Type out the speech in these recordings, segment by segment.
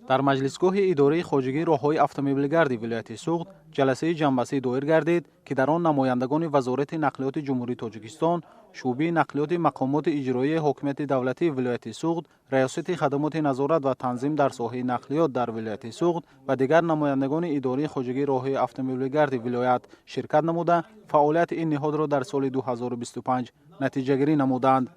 Дар маҷлисгоҳи идораи хоҷагии роҳҳои автомобилгарди вилояти Суғд ҷаласаи ҷамъбастӣ доир гардид, ки дар он намояндагони Вазорати нақлиёти Ҷумҳурии Тоҷикистон, шӯъбаи нақлиёти мақомоти иҷроияи ҳокимияти давлатии вилояти Суғд, Раёсати хадамоти назорат ва танзим дар соҳаи нақлиёт дар вилояти Суғд ва дигар намояндагони идораи хоҷагии роҳҳои автомобилгарди вилоят ширкат намуда, фаъолияти ин ниҳодро дар соли 2025 натиҷагирӣ намуданд.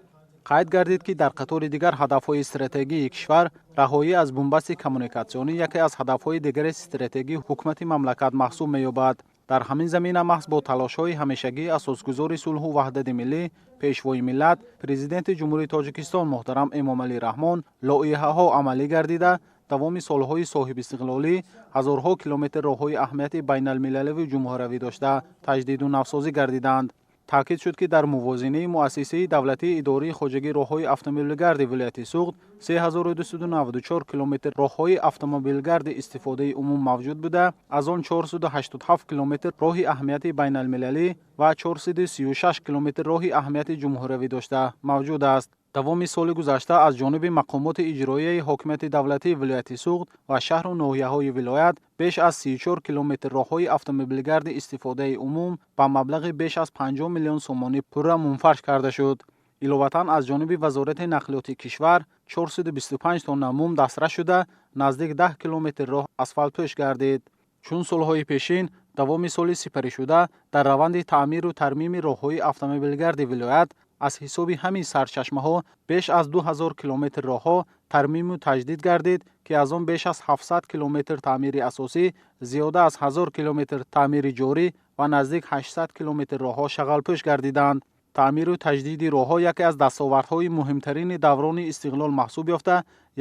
Қайд гардид, ки дар қатори дигар ҳадафҳои стратегии кишвар, раҳоӣ аз бунбасти коммуникатсионӣ яке аз ҳадафҳои дигари стратегии ҳукумати мамлакат маҳсуб меёбад. Дар ҳамин замина маҳз бо талошҳои ҳамешагии асосгузори сулҳу ваҳдати миллӣ, Пешвои миллат, Президенти Ҷумҳурии Тоҷикистон муҳтарам Эмомалӣ Раҳмон лоиҳаҳо амалӣ гардида, давоми солҳои соҳибистиқлолӣ ҳазорҳо километр роҳҳои аҳамияти байналмилаливу ҷумҳуравӣ дошта таҷдиду навсозӣ гардиданд. Таъкид шуд, ки дар мувозинаи муассисаи давлатии идораи хоҷагии роҳҳои автомобилгарди вилояти Суғд 3294 километр роҳҳои автомобилгарди истифодаи умум мавҷуд буда, аз он 487 километр роҳи аҳамияти байналмилалӣ ва 436 километр роҳи аҳамияти ҷумҳуравӣ дошта мавҷуд аст. Давоми соли гузашта аз ҷониби мақомоти иҷроияи ҳокимияти давлатии вилояти Суғд ва шаҳру ноҳияҳои вилоят беш аз 34 километр роҳҳои автомобилгарди истифодаи умум ба маблағи беш аз 50 миллион сомонӣ пурра мунфарш карда шуд. Иловатан, аз ҷониби Вазорати нақлиёти кишвар 425 тонна мум дастрас шуда, наздик 10 километр роҳ асфалтпӯш гардид. Чун солҳои пешин, давоми соли сипаришуда дар раванди таъмиру тармими роҳҳои автомобилгарди вилоят аз ҳисоби ҳамин сарчашмаҳо беш аз 2000 километр роҳҳо тармиму таҷдид гардид, ки аз он беш аз 700 километр таъмири асосӣ, зиёда аз 1000 километр таъмири ҷорӣ ва наздик 800 километр роҳҳо шағалпӯш гардиданд. Таъмиру таҷдиди роҳҳо яке аз дастовардҳои муҳимтарини даврони истиқлол маҳсуб ёфта,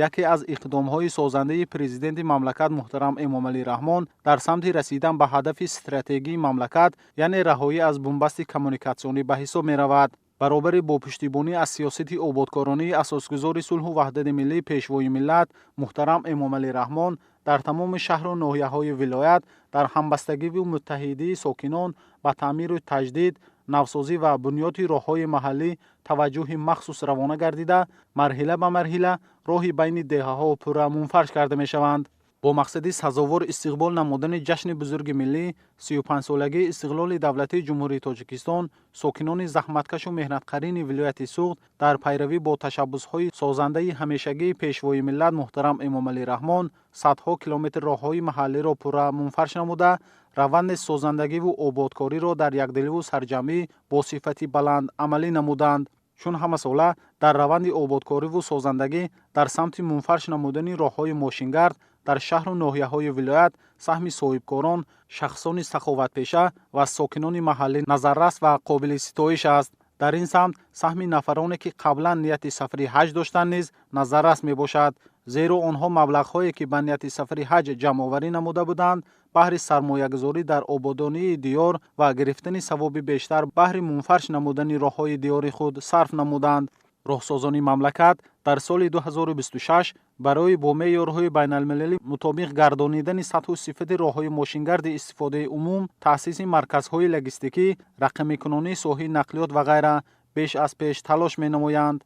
яке аз иқдомҳои созандаи Президенти мамлакат муҳтарам Эмомалӣ Раҳмон дар самти расидан ба ҳадафи стратегии мамлакат, яъне раҳоӣ аз бунбасти коммуникатсионӣ ба ҳисоб меравад. Баробари бо пуштибонӣ аз сиёсати ободкоронии асосгузори сулҳу ваҳдати миллӣ, Пешвои миллат муҳтарам Эмомалӣ Раҳмон, дар тамоми шаҳру ноҳияҳои вилоят дар ҳамбастагиву муттаҳидии сокинон ба таъмиру таҷдид, навсозӣ ва бунёди роҳҳои маҳаллӣ таваҷҷӯҳи махсус равона гардида, марҳила ба марҳила роҳи байни деҳаҳо пурра мунфарш карда мешаванд. Бо мақсади сазовор истиқбол намудани ҷашни бузурги миллӣ, 35-солагии истиқлоли давлатии Ҷумҳурии Тоҷикистон, сокинони заҳматкашу меҳнатқарини вилояти Суғд дар пайравӣ бо ташаббусҳои созандаи ҳамешагии Пешвои миллат муҳтарам Эмомалӣ Раҳмон садҳо километр роҳҳои маҳаллиро пурра мунфарш намуда, раванди созандагиву ободкориро дар якдиливу сарҷамъӣ бо сифати баланд амалӣ намуданд. Чун ҳамасола дар раванди ободкориву созандагӣ дар самти мунфарш намудани роҳҳои мошингард дар шаҳру ноҳияҳои вилоят саҳми соҳибкорон, шахсони саховатпеша ва сокинони маҳаллӣ назаррас ва қобили ситоиш аст. Дар ин самт саҳми нафароне, ки қаблан нияти сафари ҳаҷ доштанд, низ назаррас мебошад, зеро онҳо маблағҳое, ки ба нияти сафари ҳаҷ ҷамъоварӣ намуда буданд, баҳри сармоягузорӣ дар ободонии диёр ва гирифтани савоби бештар баҳри мунфарш намудани роҳҳои диёри худ сарф намуданд. Роҳсозони мамлакат дар соли 2026 барои бо меъёрҳои байналмилалӣ мутобиқ гардонидани сатҳу сифати роҳҳои мошингарди истифодаи умум, таъсиси марказҳои логистикӣ, рақамикунонии соҳаи нақлиёт ва ғайра беш аз пеш талош менамоянд.